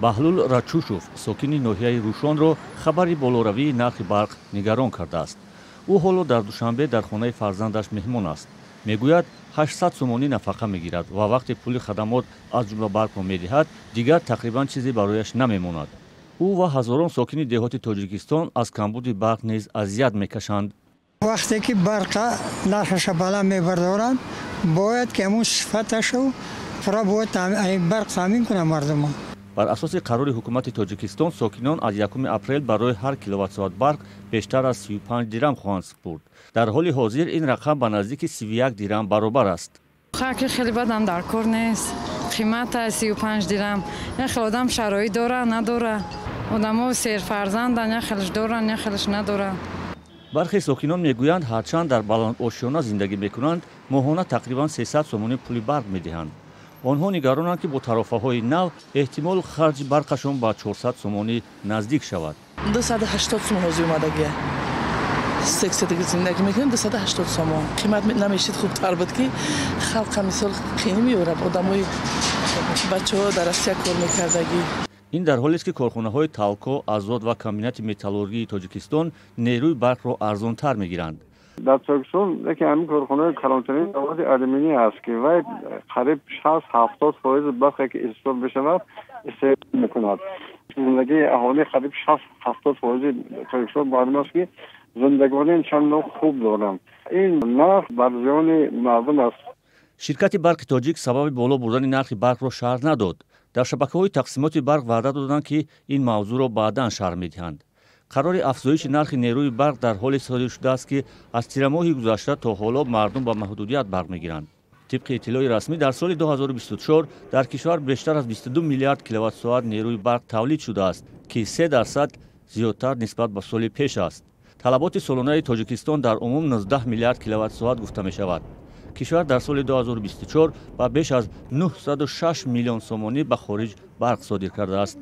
Баҳлул Рачушов, сокини ноҳияи Рӯшонро хабари болоравии нархи барқ нигарон кардааст. Ӯ ҳоло дар Душанбе дар хонаи фарзандаш меҳмон аст. Мегӯяд, 800 сомонӣ нафақа мегирад ва вақте пули хадамот, аз ҷумла барқро медиҳад, дигар тақрибан чизе барояш намемонад. Ӯ ва ҳазорон сокини деҳоти Тоҷикистон аз камбуди барқ низ азият мекашанд. Вақте ки барқа нархаша баланд мебардоранд, бояд ки ҳамун сифаташу пурра бояд барқ таъмин кунад мардума. Бар асоси қарори ҳукумати Тоҷикистон, сокинон аз 1 апрел барои ҳар киловатт-соат барқ бештар аз 35 дирам хоҳанд супурд. Дар ҳоли ҳозир ин рақам ба наздики 31 дирам баробар аст. Хаки хеле бадам дар кор нест, қимата 35 дирам. Як хел одам шароит дора, надора. Одамо серфарзандан, як хелш доранд, як хелш надоранд. Бархе сокинон мегӯянд, ҳарчанд дар баландошёна зиндагӣ мекунанд, моҳона тақрибан 300 сомонӣ пули барқ медиҳанд. Онҳо нигаронанд, ки бо тарофаҳои нав эҳтимол харҷи барқашон ба 400 сомонӣ наздик шавад. 280 сом ҳозир омадагия. Сексадиги зиндагӣ мекунем, 280 сомон. Қимат намешид, хубтар буд, ки халқа мисол қини меорад. Одамои бачаҳо дар Россия кор мекардагӣ. Ин дар ҳолест, ки корхонаҳои Талко, Азот ва комбинати металлургии Тоҷикистон нерӯи барқро арзонтар мегиранд. Дар Тоҷикистон яке ҳамин корхонаи калонтарин заводи алюминӣ аст, ки вай қариб 60-70% барқе, ки истеҳсол мешавад, истеҳсол мекунад. Зиндагии аҳолӣ қариб 60-70%-и Тоҷикистон маълум аст, ки зиндагонии чандон хуб доранд. Ин нарх бар зиёни мардум аст. Ширкати Барқи Тоҷик сабаби боло бурдани нархи барқро шарҳ надод. Дар шабакаҳои тақсимоти барқ ваъда доданд, ки ин мавзӯъро баъдан шарҳ медиҳанд. Қарори афзоиши нархи нерӯи барқ дар ҳоле содир шудааст, ки аз тирамоҳи гузашта то ҳоло мардум ба маҳдудият барқ мегиранд. Тибқи иттилои расмӣ, дар соли 2024 дар кишвар бештар аз 22 миллиард киловатт-соат нерӯи барқ тавлид шудааст, ки 3% зиёдтар нисбат ба соли пеш аст. Талаботи солонаи Тоҷикистон дар умум 19 миллиард киловатт-соат гуфта мешавад. Кишвар дар соли 2024 ба беш аз 906 миллион сомонӣ ба хориҷ барқ содир кардааст.